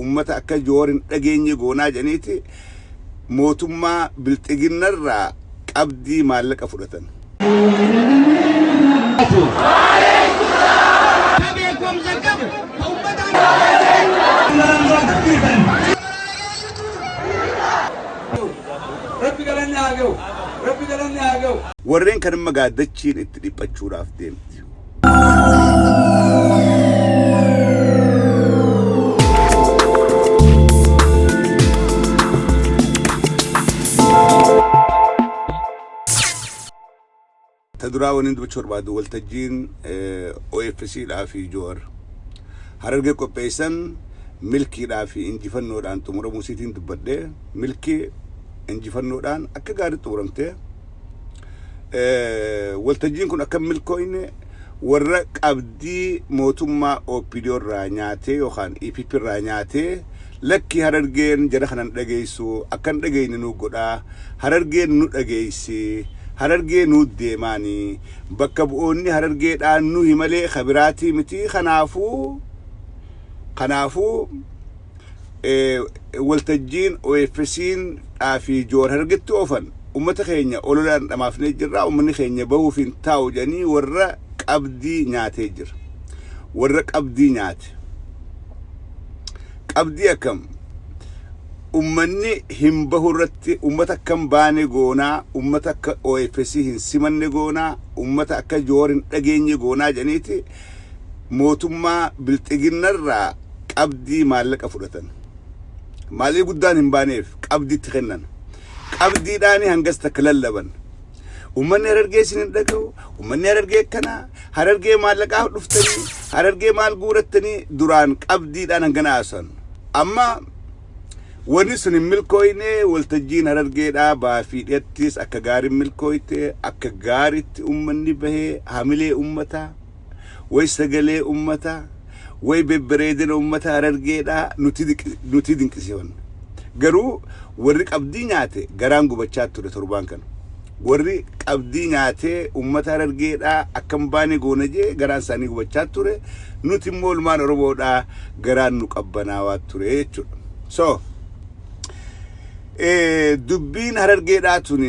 Ummata akka Jowaar hin dhageenye goonaa jedhaniiti mootummaa bilxiginnarraa qabdii maallaqa fudhatan. Rabbi galanni haa ga'u. Rabbi galanni haa ga'u. Warreen kan amma gaaddachiin itti dhiphachuudhaaf deemti. Ta duraa waniin dubbachuu barbaadu waltajjiin OFC dhaa fi Joowar Harargee qopheessan milkiidhaa fi injifannoodhaan xumuramuu isiitiin dubbadhe. Milkii injifannoodhaan akka gaarii xumuramte. Waltajjiin kun akka milkooyne warra qabdii mootummaa OPDO irraa nyaatee yookaan EPP irraa nyaatee, lakkii, Harargeen jara kanan dhageessu, akka hin dhageenye nu godhaa, Harargeen nu dhageessi, Harargee nu deemaanii, bakka bu'oonni Harargeedhaan nuhi malee kabiraatii miti. Kanaafuu waltajjiin OFC'n fi Joowar Harargetti oofan ummata keenya ololaan dhamaafnee jirra, ummanni keenya bahuuf hin taa'u jedhanii warra qabdii nyaatee jira. Warra qabdii nyaate. Qabdii akkam? Ummanni hin bahu irratti ummata akkam baane goonaa, ummata akka OFC hin simanne goonaa, ummata akka Joowar hin dhageenye goonaa jedhaniiti mootummaa bilxiginnarraa qabdii maallaqa fudhatan. Maallaqni guddaan hin baaneef qabdiitti kennan. Qabdiidhaan hangas takka lallaban. Uummanni Harargee isin hin dhaga'u. Uummanni Harargee akkanaa. Harargee maallaqaaf dhuftanii, Harargee maal guurattanii, duraan qabdiidhaan hangana haasan. Amma wanni sun hin milkooyne. Waltajjiin Harargeedhaa baafii dhiyattis akka gaariin milkooyte, akka gaariitti uummanni bahee, hamilee uummataa way sagalee uummataa way bebbereedina uummata Harargeedhaa nuti dinqisiifanna. Garuu warri qabdii nyaate garaan gubachaa ture torbaan kana. Warri qabdii nyaatee uummata Harargeedhaa akkam baane goona jee garaan isaanii gubachaa ture. Nuti immoo ilmaan Oromoodhaa garaan nu qabbanaawaa ture jechuudha. So dubbiin Harargeedhaa tun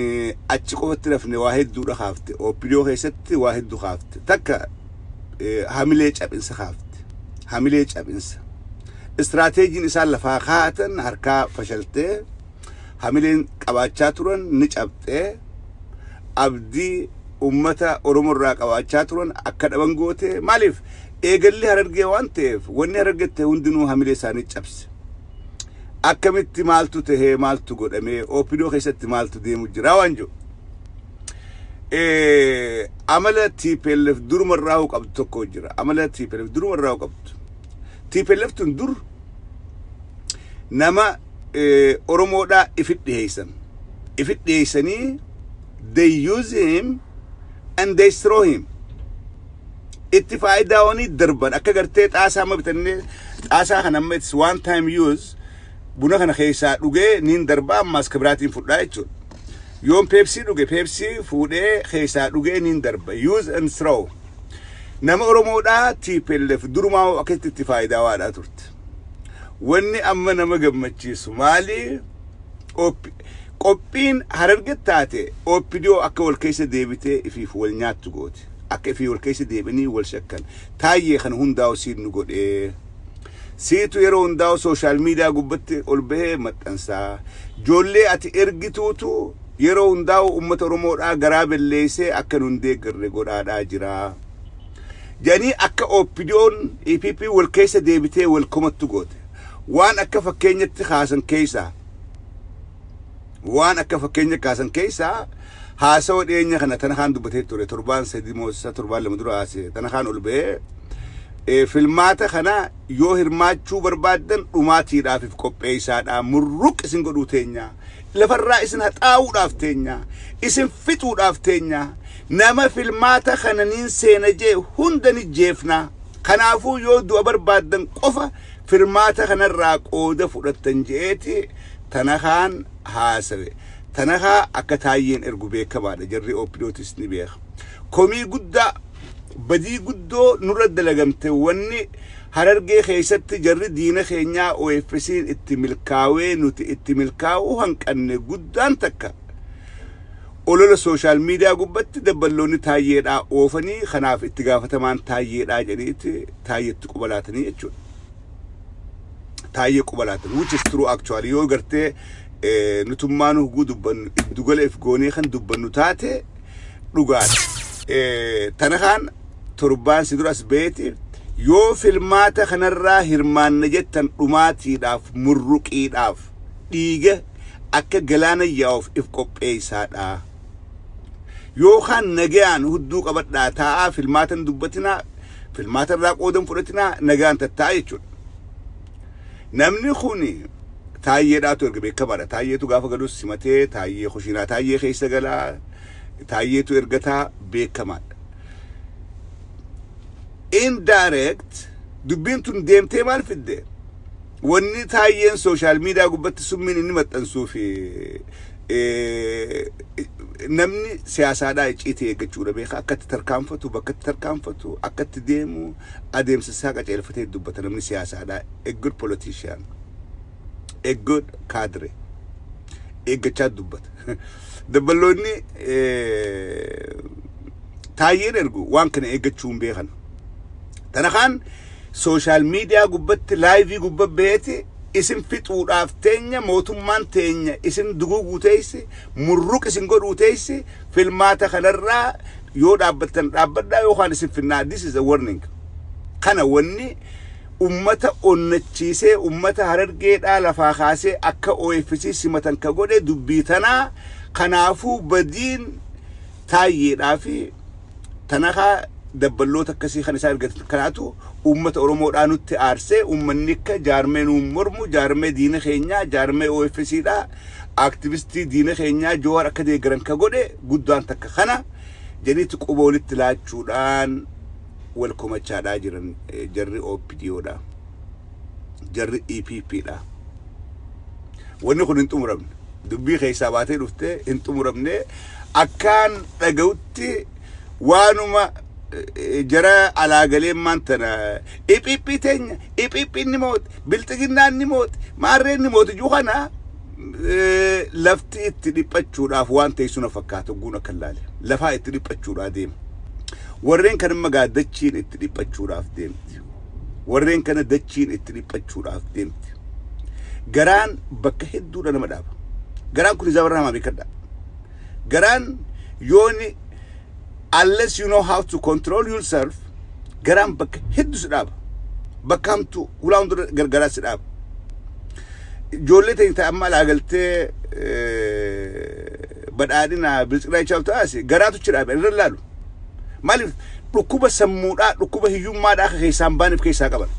achi qofatti rafne, waa hedduudha kaafte. OPDO keessatti waa hedduu kaafte. Takka hamilee cabinsa kaafte. Hamilee cabinsa. Istiraateejiin isaan lafaa kaa'atan harkaa fashaltee, hamileen qabaachaa turan ni cabxee, abdii ummata Oromoo irraa qabaachaa turan akka dhaban goote. Maaliif? Eegalli Harargee waan ta'eef, wanni Harargee ta'e hundinuu hamilee isaanii cabse. Akkamitti, maaltu tahee, maaltu godhamee, OPDO keessatti maaltu deemu jira waan jiru. Amala TPLF durumarraa qabdu tokko jira. Amala TPLF durumarraa qabdu. TPLF tun dur nama Oromoodhaa ifit dhiheessan. Ifit dhiheessanii, they use him and they throw him. Itti faayidaawanii darban. Akka gartee xaasaa amma bitannee, xaasaa kana amma it's one time use, buna kana keessaa dhugee niin darbaa, ammaas kibiraatiin fudhaa jechuudha. Yoon Peepsii dhuge, Peepsii fuudhee keessaa dhugee niin darba. Use and throw. Nama Oromoodhaa TPLF durumaa akkasitti itti faayidaa turte. Wanni amma nama gammachiisu maali? Qophiin Hararge taate OPDO akka wal keessa deebitee ifiif wal nyaattu gooti. Akka ifii wal keessa deebanii wal shakkan. Taayyee kana hundaa'u siin nu godhee. Siitu yeroo hundaa'u social media gubbatti ol bahee maxxansaa. Ijoollee ati ergituutu yeroo hundaa'u uummata Oromoodhaa garaa belleessee akka nun deeggarre godhaadhaa jira. Jedhanii akka OPDO'n EPP wal keessa deebitee wal komattu goote. Waan akka fakkeenyatti kaasan keessaa, waan akka fakkeenya kaasan keessaa, haasawa dhiyeenya kana tana kaan dubbatee ture, torbaan 3 moosa torbaan 2 dura haase, tana kaan ol bahee, filmaata kana yoo hirmaachuu barbaaddan dhumaatiidhaaf qopheessaadha, murruq isin godhuu teenya, lafarraa isin haxaa'uudhaaf teenya, isin fixuudhaaf teenya, nama filmaata kana niin seena jee hunda ni jeefna, kanaafuu yoo du'a barbaaddan qofa filmaata kanarraa qooda fudhattan je'eeti tana kaan haasawe. Tanakaa akka Taayyeen ergu beekamaadha, jarri OPDOtis ni beeka. Komii guddaa, badii guddoo nurra dalagamte, wanni Harargee keessatti jarri diina keenyaa OFC'n itti milkaawee nuti itti milkaa'uu hanqanne guddaan takka olola social media gubbatti dabballoonni Taayyeedhaa oofanii, kanaaf itti gaafatamaan Taayyeedhaa jedhaniitti Taayyeetti qubalaatanii jechuudha. Taayyee qubalaatan, which is true actually. Yoo gartee nutummaan huguu dubbannu iddugala if goonee kan dubbannu taate, dhugaadha. Tana kaan torbaan si duras beeti, yoo filmaata kanarraa hirmaanna jettan, dhumaatiidhaaf, murruqiidhaaf, dhiiga akka galaana yaa'uuf if qopheessaadha. Yookaan nagayaan hudduu qabadhaa taa'aa, filmaatan dubbatinaa, filmaata irraa qoodan fudhatinaa, nagaan tattaa'a jechuudha. Namni kun Taayyeedhaatu erga, beekamaadha. Taayyeetu gaafa galus simatee, Taayyee kushiinaa Taayyee keessa galaa, Taayyeetu ergataa, beekamaadha. Indirect dubbiin tun deemtee maal fidde? Wanni Taayyeen social media gubbatti summiin inni maxxansuu fi namni siyaasaadhaa icciitii eeggachuudha beeka. Akka itti tarkaanfatu, bakka itti tarkaanfatu, akka itti deemu, adeemsa isaa qaceelfatee dubbata namni siyaasaadhaa. A good politician, a good cadre eeggachaa dubbata. Dabballoonni Taayyeen ergu waan kana eeggachuu hin beekan. Tana kaan social media gubbatti live gubba beeti, isin fixuudhaaf teenya, mootummaan teenya isin duguguu teessi, murruq isin godhuu teessi, filmaata kanarraa yoo dhaabbattan dhaabbadhaa yookaan isin finnaa. This is a warning. Kana wanni ummata onnachiisee, ummata Harargeedhaa lafaa kaasee akka OFC simatan ka godhe dubbii tanaa. Kanaafuu badiin Taayyeedhaa fi tanakaa dabballoota akkasii kan isaan argatan kanaatu ummata Oromoodhaa nutti aarsee, ummanni akka jaarmee nuun mormu, jaarmee diina keenyaa, jaarmee OFCdha, aktivistii diina keenyaa Jowaar akka deeggaran ka godhe guddaan takka kana jedhiitti quba walitti laachuudhaan wal komachaadhaa jiran. Jarri OPDOdha, jarri EPPdha. Wanni kun hin xumuramne, dubbii keessaa baatee dhuftee hin xumuramne. Akkaan dhaga'utti waanuma jara alaagaleen maan tana EPP teenya, EPP ni moote, Bilxiginnaan ni moote, maarreen ni moote juu kana lafti itti dhiphachuudhaaf waan teessuma fakkaata. Guun akka ilaale lafaa itti dhiphachuudhaa deema. Warreen kana magaa dachiin itti dhiphachuudhaaf deemti. Warreen kana dachiin itti dhiphachuudhaaf deemti. Garaan bakka hedduudha nama dhaaba. Garaan kun isaa barraa beekadha. Garaan yooni, unless you know how to control yourself, garaan bakka hedduu si dhaaba. Bakka hamtuu hulaa hunda gargaraa si dhaaba. Ijoollee ta'in ta'e amma alaa galtee badhaadhina Bilxiginnaa jechaaf ta'as garaatu chi dhaabe irra laalu. Maaliif? Dhukkuba sammuudhaa, dhukkuba hiyyummaadhaa akka keessaan baaniif keessaa qaban.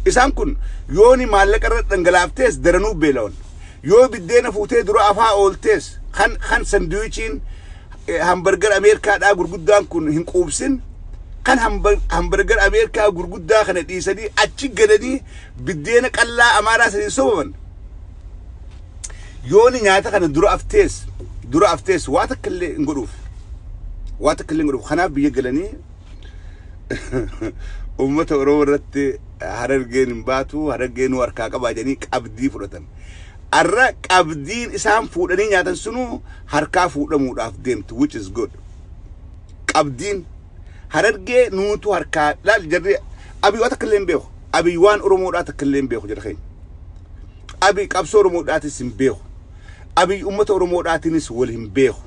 Isaan kun yooni maallaqa irra dhangalaaftees daranuu beela'an. Yoo biddeena fuutee dura afaa ooltees kan sandwichiin hamburger Ameerikaadhaa gurguddaan kun hin quubsin, kan hamburger Ameerikaa gurguddaa kana dhiisanii achi galanii biddeena qallaa Amaaraa saniin sobaman. Yooni nyaata kana dura aftees waa takka illee hin godhuuf. Waa takka illee hin godhuuf. Kanaaf biyya galanii uummata Oromoo irratti Harargeen hin baatu, Harargeen nu harkaa qabaa jedhanii qabdii fudhatan. Arra qabdiin isaan fuudhanii nyaatan sunuu harkaa fuudhamuudhaaf deemtu, which is good. Qabdiin Harargee nuutu harkaa laal. Jarri Abiy waa takka illee hin beeku. Abiy waan Oromoodhaa takka illee hin beeku jedha keenya. Abiy qabsoo Oromoodhaatis hin beeku. Abiy uummata Oromoodhaatiinis wal hin beeku.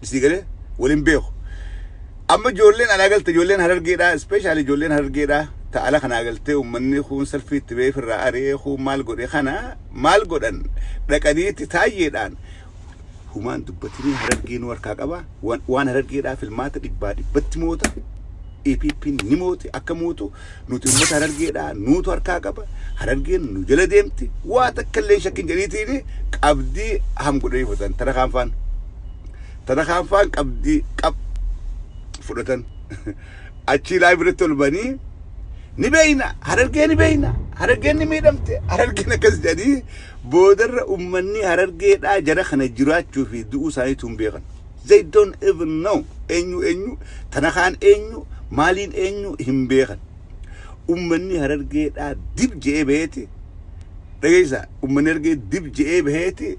Isii galee wal hin beeku. Amma ijoolleen alaa galte, ijoolleen Harargeedhaa, especially ijoolleen Harargeedhaa ta ala kanaa galtee, uummanni kuun salfii itti beef irraa ari'ee, kuun maal godhe, kana maal godhan? Dhaqaniitti taayyeedhaan humaan dubbatinii, Harargee nu harkaa qaba, waan Harargeedhaa filmaata dhibbaa dhibbatti moota, EPP ni mooti, akka mootu nuti uummata Harargeedhaa nuutu harkaa qaba, Harargeen nu jala deemti, waa takka illee shakkin jedhiitiin qabdii ham godhanii fudhatan. Tana kaan faan qabdii qab fudhatan. Achii live irratti ol banii, ni beeyna Harargee, ni beeyna Harargeen ni miidhamte, Harargeen akkas jedhanii, boodarra ummanni Harargeedhaa jara kana jiraachuu fi du'uu isaaniitu hin beekan. They don't even know eenyu eenyu, tana kaan eenyu. Maaliin eenyu hin beekan. Ummanni Harargeedhaa dib je'ee baheeti. Dhageessaa, ummanni Harargee dib je'ee baheeti,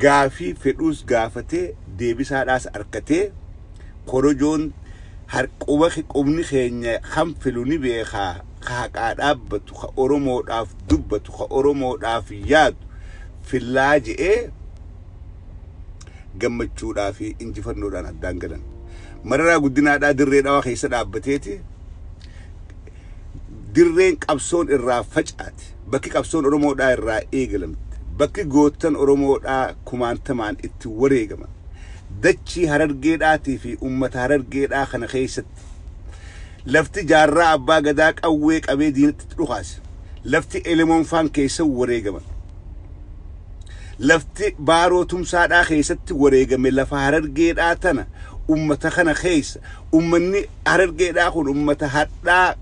gaafii fedhuus gaafatee, deebisaadhaas harkatee, korojoon harquba qubni keenya kan filu ni beekaa, ka haqaa dhaabbatu, ka Oromoodhaaf dubbatu, ka Oromoodhaaf yaadu fillaa je'ee gammachuudhaa fi injifannoodhaan addaan galan. Mararaa Guddinaadhaa Dirree Dhawaa keessa dhaabbateeti, dirreen qabsoon irraa facaate, bakki qabsoon Oromoodhaa irraa eegalamte, bakki goottan Oromoodhaa kumaantamaan itti wareegaman, dachii Harargeedhaatii fi ummata Harargeedhaa kana keessatti, lafti Jaarraa Abbaa Gadaa qawwee qabee diinatti dhukaase, lafti Elemoonfaan keessa wareegaman, lafti Baaroo Tumsaadhaa keessatti wareegame, lafa Harargeedhaa tana, ummata kana keessa, ummanni Harargeedhaa kun ummata hadhaa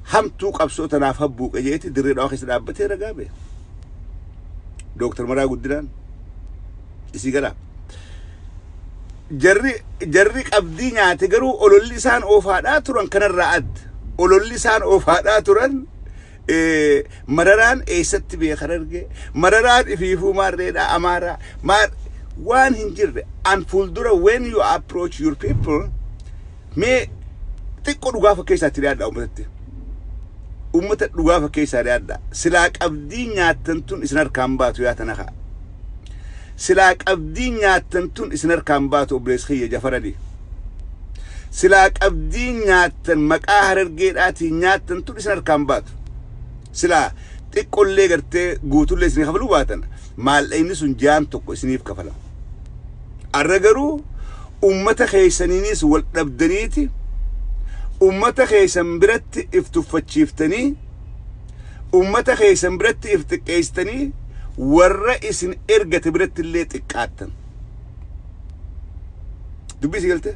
hamtuu qabsoo tanaaf habbuuqe jeeti Dirree Dhawaa keessa dhaabbatee ragaa ba'e. Dooktar Maraa Guddinaan isii galaa. Jarri qabdii nyaate, garuu ololli isaan oofaadhaa turan kanarraa adda. Ololli isaan oofaadhaa turan Mararaan eessatti beeka Harargee? Mararaan ifiifuu maarreedhaa Amaaraa maar waan hin jirre an fuuldura. When you approach your people, mee xiqqoo dhugaa fakkeessaatti dhiyaadhaa uummatatti. Uummata dhugaa fakkeessaa dhiyaadhaa. Silaa qabdii nyaattan tun isin harkaan baatu yaa tana kaa. Silaa qabdii nyaattan tun isin harkaan baatu, obboleessa kiyya Jafarali. Silaa qabdii nyaattan maqaa Harargeedhaatiin nyaattan tun isin harkaan baatu. Silaa xiqqollee gartee guutullee isinii kafaluu baatan, maallaqni sun jaan tokko isiniif kafalama. Arra garuu ummata keessaniinis wal dhabdaniiti, ummata keessan biratti if tuffachiiftanii, ummata keessan biratti if xiqqeessitanii, warra isin ergate biratti illee xiqqaattan. Dubbii si galte?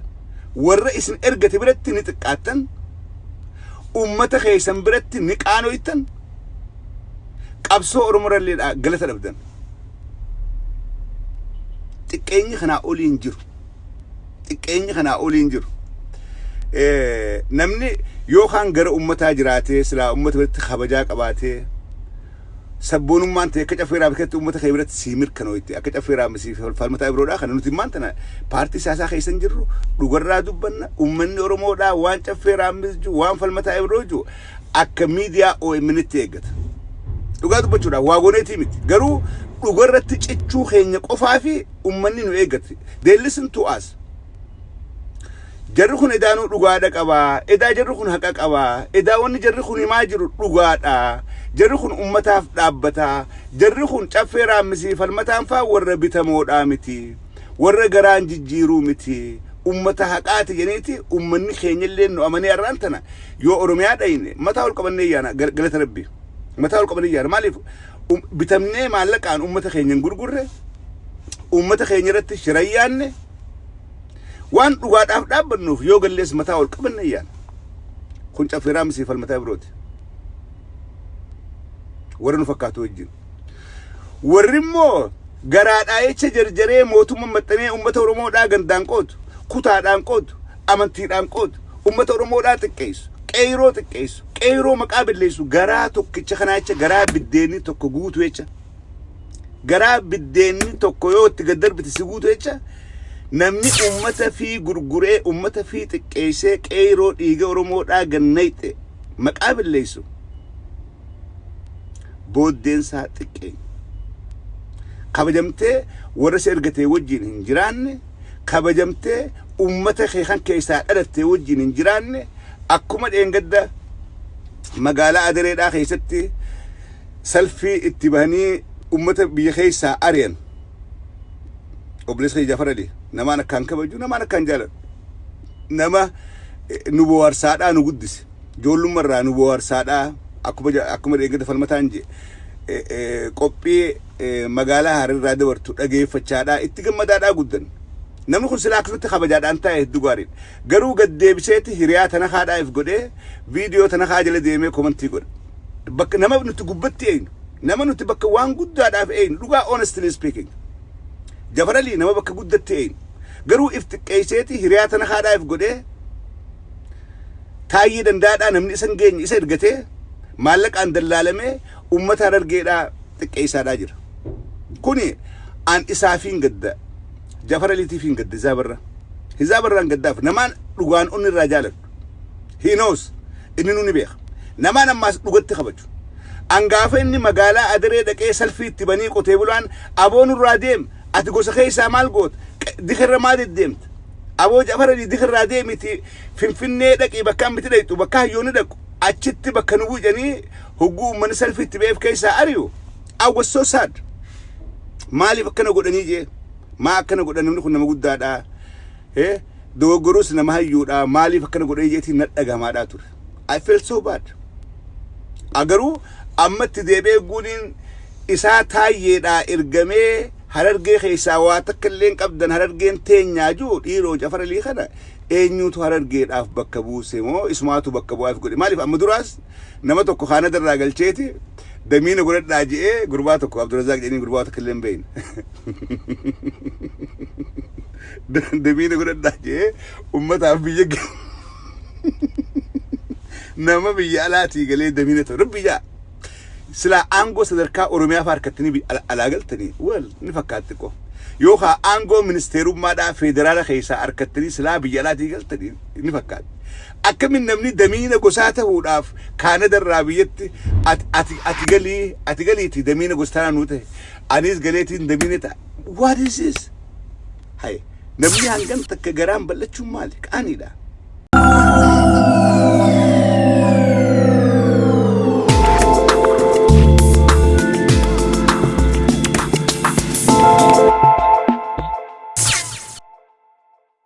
Warra isin ergate biratti ni xiqqaattan, ummata keessan biratti ni qaanoytan, qabsoo Oromoo galata dhabdan. Xiqqeenyi kanaa olii hin jiru. Xiqqeenyi kanaa olii hin jiru. Namni yookaan gara ummataa jiraatee, silaa ummata biratti kabajaa qabaatee, sabboonummaan ta'e akka Caffee Raamsitti ummata kee biratti sii mirkanooyte, akka Caffee Raamsii Falmataa Ibroodhaa kana. Nuti immaan tana paartii siyaasaa keessa hin jirru, dhugarraa dubbanna. Ummanni Oromoodhaa waan Caffee Raamsis jiru, waan Falmataa Ibroo jiru akka miidiyaa OMN'tti eeggata. Dhugaa dubbachuudhaaf waa gooneetii miti, garuu dhugarratti cichuu keenya qofaa fi ummanni nu eeggate. They listen to us. Jarri kun edaanuu dhugaadha qabaa, edaa jarri kun haqa qabaa, edaa wanni jarri kun himaa jiru dhugaadha, jarri kun ummataaf dhaabbataa, jarri kun Caffee Raammisii Falmataan faa warra bitamoodhaa miti, warra garaan jijjiiruu miti, ummata haqaati jedhaniiti ummanni keenyallee nu amanee. Har'aan tana yoo Oromiyaa dhayne mataa ol qabannee yaana, galata Rabbi, mataa ol qabannee yaana. Maaliif? Bitamnee maallaqaan ummata keenya hin gurgurre, ummata keenya irratti shirayyaanne, waan dhugaadhaaf dhaabbannuuf yoo gallees mataa ol qabanne yaana. Kun Caffee Raammisii Falmataa Ibrooti. Warra nu fakkaatu wajjin. Warri immoo garaadhaa jecha jarjaree mootummaa maxxanee uummata Oromoodhaa gandaan qoodu, kutaadhaan qoodu, amantiidhaan qoodu, uummata Oromoodhaa xiqqeessu, qeyroo xiqqeessu, qeyroo maqaa balleessu, garaa tokkicha kanaa jecha, garaa biddeenni tokko guutu jecha. Garaa biddeenni tokko yoo itti gad darbite si guutu jecha, namni ummata fi gurguree, ummata fi xiqqeessee, qeyroo dhiiga Oromoodhaa gannayxe maqaa balleessu, booddeensaa xiqqeenya. Kabajamtee warra si ergatee wajjin hin jiraanne, kabajamtee ummata kee kan keessaa dhalattee wajjin hin jiraanne. Akkuma dheengadda magaalaa Adareedhaa keessatti salfii itti bahanii ummata biyya keessaa ari'an. Obboleessa kiyya Jafar Ali, namaan akkaan kabaju, namaan akkaan jaaladhu, nama nu bohaarsaadhaa nu guddise, ijoollummarraa nu bohaarsaadhaa, akkuma dheengadda Falmataan jee, qophii magaalaa Harirraa dabartu dhageeffachaadhaa itti gammadaadhaa guddan. Namni kun silaa akkasumatti kabajaadhaan taa'e hedduu gaariidha. Garuu gad deebiseeti hiriyaa tana haadhaa if godhee viidiyoo tana haa jala deemee comment godha. Bakka nama nuti gubbatti eenyu, nama nuti bakka waan guddaadhaaf eenyu, dhugaa, honestly speaking. Jafar Alii nama bakka guddatti eenyu. Garuu if xiqqeesseeti hiriyaa tana haadhaa if godhee Taayyee Dandaadhaa namni isa hin geenye isa ergatee maallaqaan dallaalamee uummata Harargeedhaa xiqqeessaadhaa jira. Kuni an isaafiin gadda. Jafar Aliitiifiin gadda Hizaabarra. Hizaabarraan gaddaaf namaan dhugaan onni irraa jaaladhu. He knows. Inni nu ni beeka. Namaan ammaas dhugatti kabaju. An gaafa inni magaalaa Adaree dhaqee salfii itti banii qotee bulaan aboo nurraa deem, ati gosa keessaa maal goota, dikirra maa deddeemta? Aboo Jafar Alii dikirraa deemiti Finfinnee dhaqii bakka ammiti dhaqxu, bakka hayyoonni dhaqu achitti bakka nu bu'anii hogguu uummanni salfii itti ba'eef keessaa ari'u. I was so sad. Maaliif akkana godhanii jee? Maa akkana godhan? Namni kun nama guddaadha. Dogoggorus nama hayyuudha. Maaliif akkana godhanii jeetiin nadhagamaadhaa ture. I felt so bad. Agaruu ammatti deebi'ee guuniin isaa Taayyeedhaa ergamee Harargee keessaa waa takka illee hin qabdan, Harargeen teenyaa jiru. Dhiiroo, Jafar Alii kana eenyutu Harargeedhaaf bakka buuse moo isumaatu bakka bu'aaf godhe? Maaliif amma duraas nama tokko kaana irraa galcheeti damiina godhadhaa je'ee gurbaa tokko Abdurrazaaq jedhanii, gurbaa takka illee hin beekne damiina godhadhaa je'ee ummataaf biyya nama biyya alaatii galee damiina ta'u. Rabbi jaa silaa aangoo sadarkaa Oromiyaa fa'aa harkattanii alaa galtanii wal ni fakkaatti qo. Yookaan aangoo ministeerummaadhaa federaala keessaa harkattanii silaa biyya alaatii galtanii ni fakkaatti. Akkamiin namni damiina gosaa ta'uudhaaf Kaanadarraa biyyatti ati galii, ati galiiti damiina gosa nuu ta'e, anis galeetiin damiina ta'a? What is this? Hay, namni hangam takka garaan bal'achuun maali? Qaaniidha.